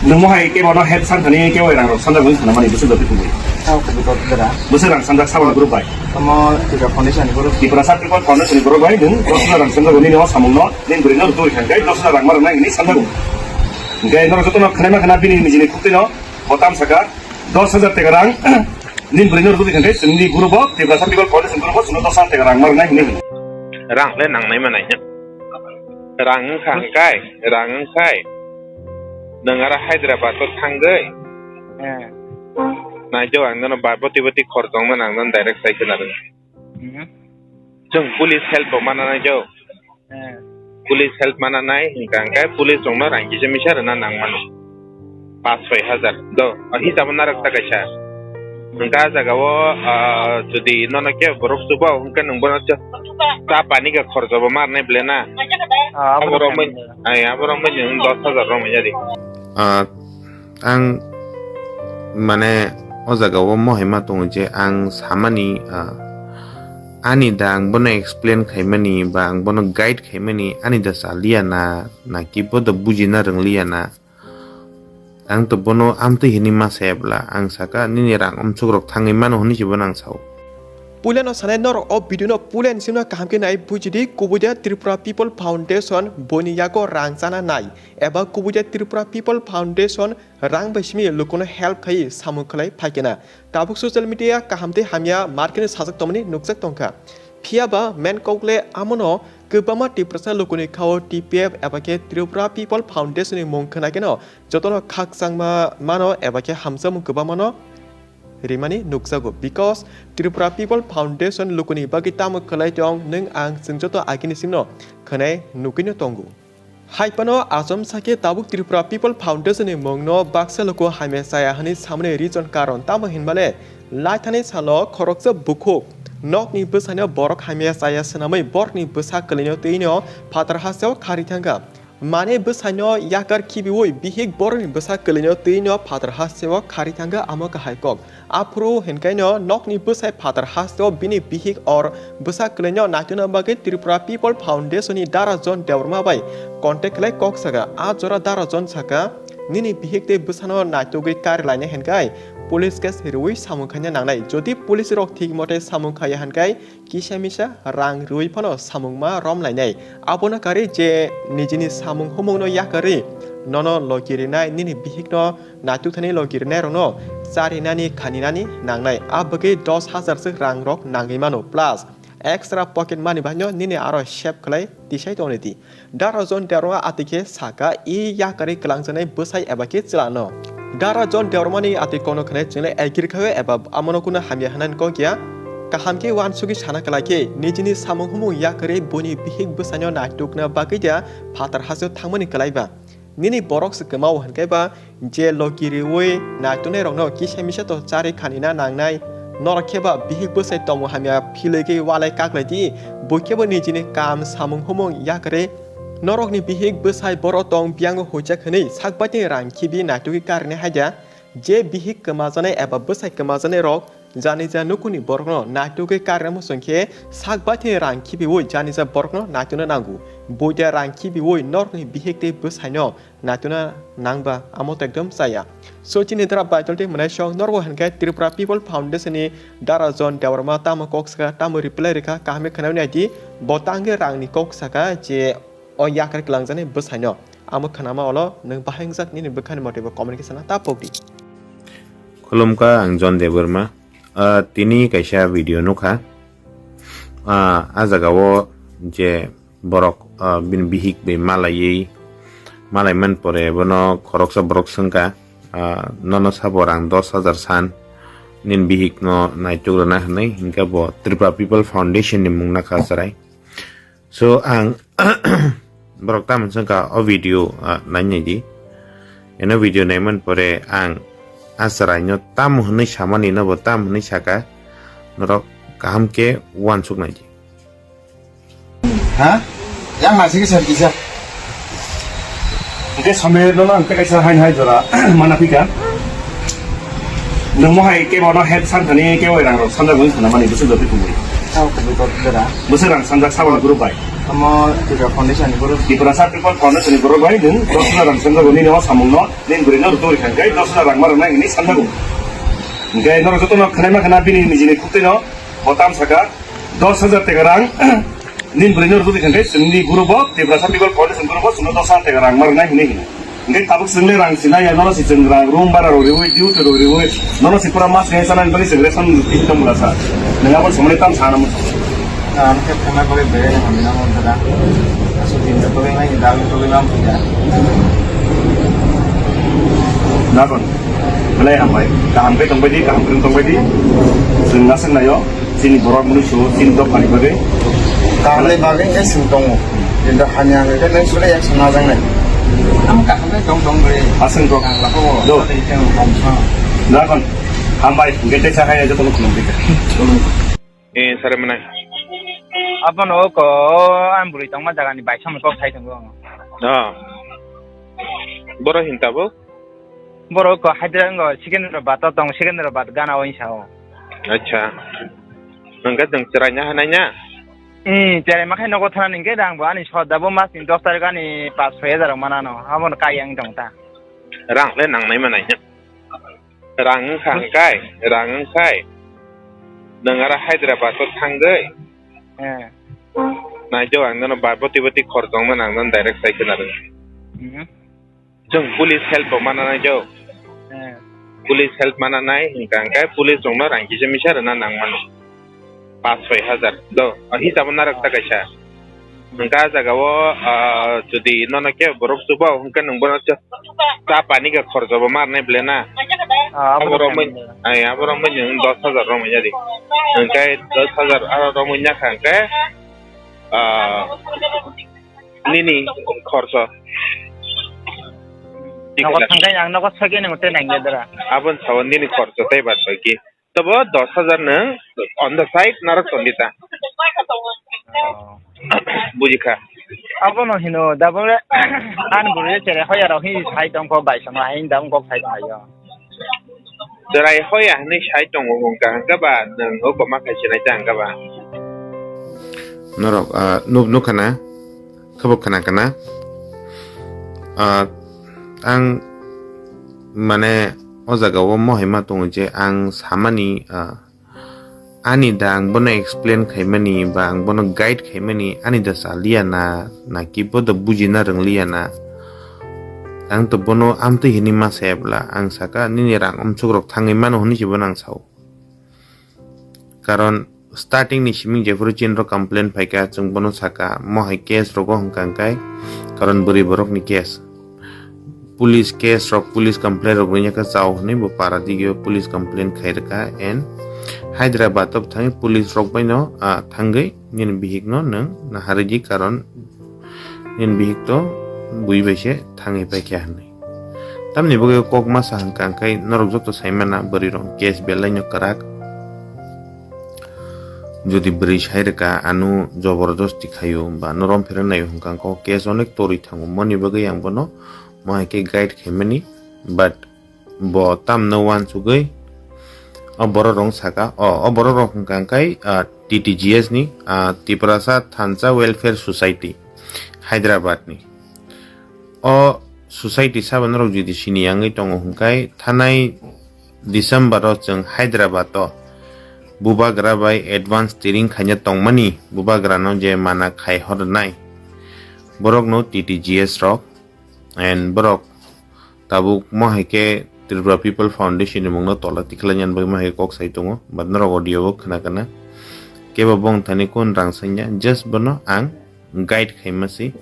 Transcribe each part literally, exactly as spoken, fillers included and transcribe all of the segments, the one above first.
Nwng mohai kebono help sankhani kebo rang rok sanjak wngwi sanamani bwswk dotwi kubui. Sao kubui dot dera. Bwswk rang sanjak Sabon group bai. Tamo Tripura Foundation ni group. Tiprasa People Foundation ni group bai nwng dos hajar rang sanjak nini o samungno nini bwrwino rwtwi kha khe dos hajar rang ma rwnai hwnwi sanjago. Hwnkhe norok jotono khnaima khna bini nijini khuktwino bo tam saka dos hajar teka rang nini bwrwino rwtwi kha khe chwngni group o Tiprasa People Foundation group o chwngno dos hajar teka rang ma rwnai hwnwi hwnwi. Rang le nangnai manai. Rang wngkha hwnkhe, rang wngkhai. Nwng aro Hyderabad o thangwi. Eh. Naijao ang nono ba boti boti khorokma nang nono direct sai khna rwng. Mhm. Chwng police help bo mana naijao. Eh. Police help mana nai hwnkha hwnkhe police rokno rang kisa misa rwna nang mano. Pas soi hajar. Do, o hisabo narwk ta kaisa. Hwnkha ah jaga o, ah, jodi nono kebo borok chuba hwnkhe nwng bono cha, cha pani khe khorjo bo marnai ble na. Ah, abo Aborok rok mui, khe. Ai, aborok mui nwng dos hajar rok manya di. Ah, ang mane o jaga o mohai ma tongo je ang samani, ah, ani da ang bono explain khaimani ba ang bono guide khaimani ani da chaliya na, na ki bodo bujina rwngliya na. Ang to bono amtwi hinwi ma saya bwla, ang saka, "Nini rang umsuk rok thangwi mano," hwnwi se bono ang sao. Puilano sanai norok o video no puilani simi no kaham khe nai bujidi, kubui de Tripura People Foundation boini yago rang chana nai, eba kubui de Tripura People Foundation rang bai simi lukuno help khai samung khlai phaikena. Tabuk social media kaham tei hamya marketni sajak tongmani nukjak tongkha. Phiya ba main kok le amono kwbangma Tiprasa lukuni khao T P F eba khe Tripura People Foundation ni mung khwna kheno jotono khakchangma mano eba khe hamjakmung kwbangmano rimani nukjago, because Tripura People Foundation lukuni bagwi tamo khlai tong nwng ang chwng joto agini simno khwnai nugwino tongo. Hai phano achomsa khe tabuk Tripura People Foundation ni mungno baksa luku hamya chaya hwnwi samani reason karon tamo hinmale, laithani salo khoroksa bukhuk nokni bwsaino borok hamya chaya swnamwi borokni bwsa kwlwino twino phatar hasteo khari thangkha. Mane bwsaino yakar khibiwi bihik borokni bwsa kwlwino twino phatar hasteo khari thangkha amo kahai kok. Aphuru hinkaino nokni bwsai phatar hasteo bini bihik or bwsa kwlwino naitokna bagwi Tripura People Foundation ni Dara John Debbarma bai contact khlai kok saka. A jora Dara John saka, "Nini bihik tei bwsano naitugwi kari lainai hinkai police case rwui samung khaina nangnai. Jodi police rok thik mote samung khaiya hinkai kisa misa rang rwui phano samung ma rom lainai. Abono kari je nijini samung humungno yakarwi nono logi rinai, nini bihikno naitokthani logi rinairokno charinani khaninani nangnai. A bagwi dos hajar swk rang rok nangwi mano, plus extra pocket money baino nini aro save khlai tisai tongni di." Dara John Debbarma atwi khe saka, i yakarwi kwlangjaknai bwsai eba khe chwlano. Dara John Debbarmani atwi kono khwnai chwngle agree khaio eba amono kunu hamya hwnani kok ya. Kaham khe uansugwi sana kwlai khe nijini samung humung yakarwi buini bihik bwsaino naitokna bagwi da phatar hasteo thangmani kwlai ba. Nini borok se kwmao hwnkhe ba je logi riui naituknai rokno kisa misa to charwi khanina nangnai. Norok khe ba bihik bwsai tongmung hamya philwi khe walai kaklai di, bui khe bo nijini kam samung humung yakarwi norokni bihik bwsai boro tong biyango huijak hwnwi sak baitini rang khibi naitugwi karinai haida. Je bihik kwmajaknai eba bwsai kwmajaknai rok janija nukuni borokno naitugwi karina muchung khe sak baithini rang khibiui janija borokno naitugna nango. Buida rang khibiui norokni bihik tei bwsaino naitugna nangba amo to ekdom chaya. So chini dara baitol tei mwnaisong norok hwnkhe Tripura People Foundation ni Dara John Debbarma tamo kok saka tamo reply rikha kaham khe khwnai naidi, bo tangwi rangni kok saka je o yakar kwlangjaknai bwsaino. Amo khwnama ulo nwng bahai wngjak nini bwkhani mote bo comment khe sana ta pokdi. Khulumkha, ang John Debbarma. Ah, tini kaisa video nukha. Ah, a jaga o je borok, ah, bini bihik bai malaiwi, malai man pore bono khoroksa borok swngkha, ah, "Nono sabo rang dos hajar san, nini bihik no naituk rwna," hwnwi, hinkhe bo Tripura People Foundation ni mung nakha chwrai. So ang borok tamo swngkha o video, ah, nai nai di. Eno video naiman pore ang a chwraino tamo hwnwi samani no bo tamo hwnwi saka, norok kaham khe uansuk nai di. Ha? Yang nasi kisar kisar. Hwnkhe Somer nono ang tei kaisa haino hai jora mana phika. Nwng mohai kebono help sankhani kebo rang rok sanjak wngwi sanamani bwswk dotwi kubui. Sao kubui dot dera. Bwswk rang sanjak Sabon group bai. Omo Tripura Foundation ni borok. Tiprasa People Foundation ni borok bai nwng dos hajar rang sanjago, nini o samung no, nini bwrwi no rwtwi rwkha, hwnkhe dos hajar rang ma rwnai hinwi sanjago. Hwnkhe norok joto no khwnaima khwna bini nijini khutwi no, bo tam saka, dos hajar teka rang, nini bwrwi no rwtwi rwkha, hwnkhe chwngni group o, Tiprasa People Foundation group o, chwngno dos hajar teka rang ma rwnai hinwi hino. Hingke tabuk chwng le rang sinai ya, nono si chwng rang room bara rok riwi, duty rok riwi, nono si pura mas khe sanani bagwi chwng ration kit tong mula sa. Nang abo somoni tam sana mo. Ang khe thangna bagwi bere hamina mo dada. Asu din to bagwi nai dal to bagwi mam puja. Nakon. Belai hambai. Kaham khe tongbai di, kaham khe tongbai di. Chwng naswk nayo. Chini borok mwnwi suo, chini dophani bagwi. Kahamni bagwi khe chwng tongo. Kintu hamya hwnwi khe nwng sule yak sana jang nai. Ang kahamni tong tong bre. Aswng kok. Ang lako bo. Do. Tei tei ang bongsa. Nakon. Hambai, hwnkhe teisa hai jotono khulumdi. Eh, sare mwnai. Abono ko ang bwrwi tongma jagani bai samung kok sai tongo. Ah. Boro hinta bo? Borok ko Hyderabad, Secunderabad o tong, Secunderabad gana o hinsa o. Acha. Hwnkhe chwng chwraina hanai na? Hmm, cherai ma khai nogo thana hwnkhe rang bo ani soda bo mas ni dos tarik ani paanch soi hajar rok mana no. Abo no kai ang tong ta. Rang le nang nai manai. Rang wngkha hwnkhe, rang wngkha. Nwng ara Hyderabad o thangwi. Eh. Nai jo ang nono bai boti boti khor tong mano ang nono direct sai khna rw. Hmm. Chwng police help bo mana nai jo. Eh. Police help mana nai hwnkha hwnkhe police rokno rang kisa misa rwna nang mano. Paanch soi hajar. Do, o hisabo narwk ta kaisa. Hwnkha ah jagao, ah, jodi nono kebo borok chuba hwnkhe nwng bono cha, cha pani khe khorjo bo mar nai ble na. Ah, abo abo rok rok mui, khe ai, abo rok mui nwng dos hajar rok mui ya di. Hwnkhe dos hajar aro rok mui ya kha hwnkhe, ah, nini khorso. Nogo thangkai ang nogo sagi nang tei nang yadra. Abon sawo nini khorso tei bad baki. Tobo dos hajar nang on the side narok tongdi ta. Oh. Bujikha. Abono hino, dabole an guru chere hoya rok hi sai tongko bai sama hin dam kok sai tongyo. Chwrai hoya hwnwi sai tongo hwnkha hwnkhe ba nwng o koma khai sinai ta hwnkha ba. Norok, ah, nuk-, nukha na? Khabo khna khna? Ah, ang mane o jaga o mohai ma tongo je ang samani, ah, ani da ang bono explain khaimani ba ang bono guide khaimani ani da saliya na, na ki bo da bujina rwngliya na. Ang to bono amtwi hinwi ma saya bwla, ang saka nini rang umsuk rok thangwi mano hwnwi se bono ang sao. Karon starting ni siming jephuru chinrok complain phaikha, chwng bono saka mohai case rogo hwnkha hwnkhe, karon bwrwi borokni case. Police case rok, police complain rok ringya khe chao hwnwi bo para digio police complain khai rwkha and Hyderabad o thangwi police rok baino, ah, thangwi nini bihik no nwng naharwi di, karon nini bihik to bui bai se thangwi paikha hwnwi. Tamni bagwi kok masa hwnkha hwnkhe norok joto sai mana bwrwi rok case belai no kwrak. Jodi bwrwi sai rwkha ano joborodosti khaio ba no rom phereng naio hwnkha hwnkhe case onek torwi thango, moni bagwi ang bono mo hai khe guide khaimani, but bo tamno uansugwi o borok rok saka, o, o borok rok hwnkha hwnkhe, ah, T T G S ni, ah, Tiprasa Thansa Welfare Society, Hyderabad ni. O society sabo norok jodi sini yangwi tongo hwnkhe thanai December o chwng Hyderabad o bubagra bai advance tiring khaina tongmani, bubagra no je mana khai hornai borok no T T G S rok and borok tabuk mo hai khe Tripura People Foundation ni mungno tola tikhlai nani bagwi mo hai khe kok sai tongo, but norok audio o khna kana kebo bong thani kun rang sanya, just bono ang guide khaima si,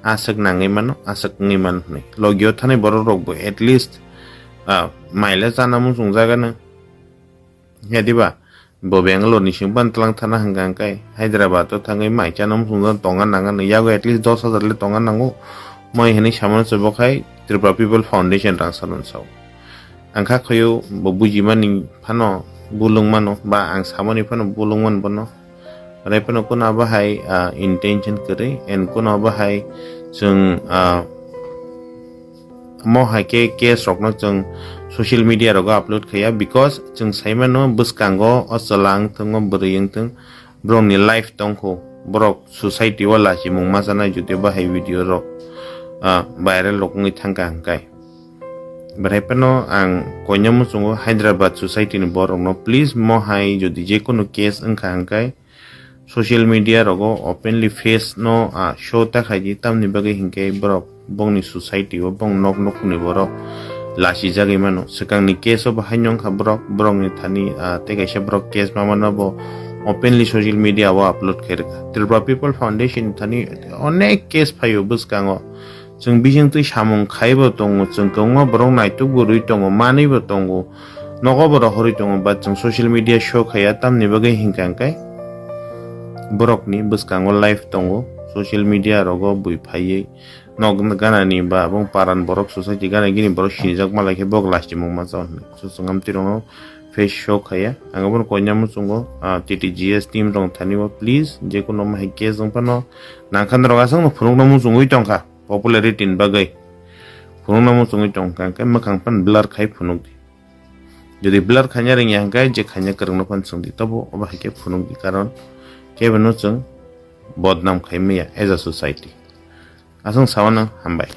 aswk nangwi mano, aswk wngwi mano hwnwi. Logio thanai borok rok bo at least, ah, maila chana muchung jaga no. Ya diba? Bo Bangalore ni sing ban tlang thana hwnkha hwnkhe Hyderabad o thangwi mai chana muchung jaga tonga nang ani. Yago at least dos hajar le tonga nango. Moi hwnwi samano se bo khai Tripura People Foundation rang salon sao. Ang kha khoyo bo bujimani phano bulung mano ba ang samani phano bulung man bono. Hwnwi phano kuno abo hai, ah, intention kwrwi and kuno abo hai chwng, ah, mo hai khe case rokno chwng social media rogo upload khaiya, because chwng sai mano bwskango o chwla wng thung, o bwrwi wng thung, borokni life tongkho. borok society o lachimung ma chanai jodi bahai video rok, ah, viral rok wngwi thangkha hwnkhe. Bahai phano ang koina muchungo Hyderabad society ni borok no, please, mo hai jodi je kono case wngkha hwnkhe social media rogo openly face no, ah, show ta khaidi, tamni bagwi hinkhe borok bongni society o bong nok nokni borok lachijagwi mano. Swkangni case o bo haino wngkha borok, borokni thani, ah, tei kaisa borok case ma mano bo openly social media o upload khairwkha. Tripura People Foundation ni thani onek case phaio bwskango. Chwng bisingtwi samung khaibo tongo, chwng kwbangma borok naituk bo rwi tongo, manwi bo tongo, nogo bo rohorwi tongo, but chwng social media show khaiya, tamni bagwi hinkha hwnkhe borokni bwskango life tongo, social media rogo bui phaiwi nok ganani ba abong paran borok society gana gini borok sinijak malai khe bok lachimung ma chao hinwi. So chwng amtwi rokno face show khaiya. Ang abono koina muchungo, ah, T T G S team rok thani bo, please, je kono ma hai case wng phano nangkha norok aswkno phunukna muchungwi tongkha. Popularity ni bagwi phunukna muchungwi tongkha, hwnkhe mwkhang phan blur khai phunukdi. Jodi blur khaina rwngya hwnkhe je khaina kwrwngno phan swngdi, tobo obo hai khe phunukdi, karon kebono chwng bodnam khai maya as a society. Aswk saui no hambai.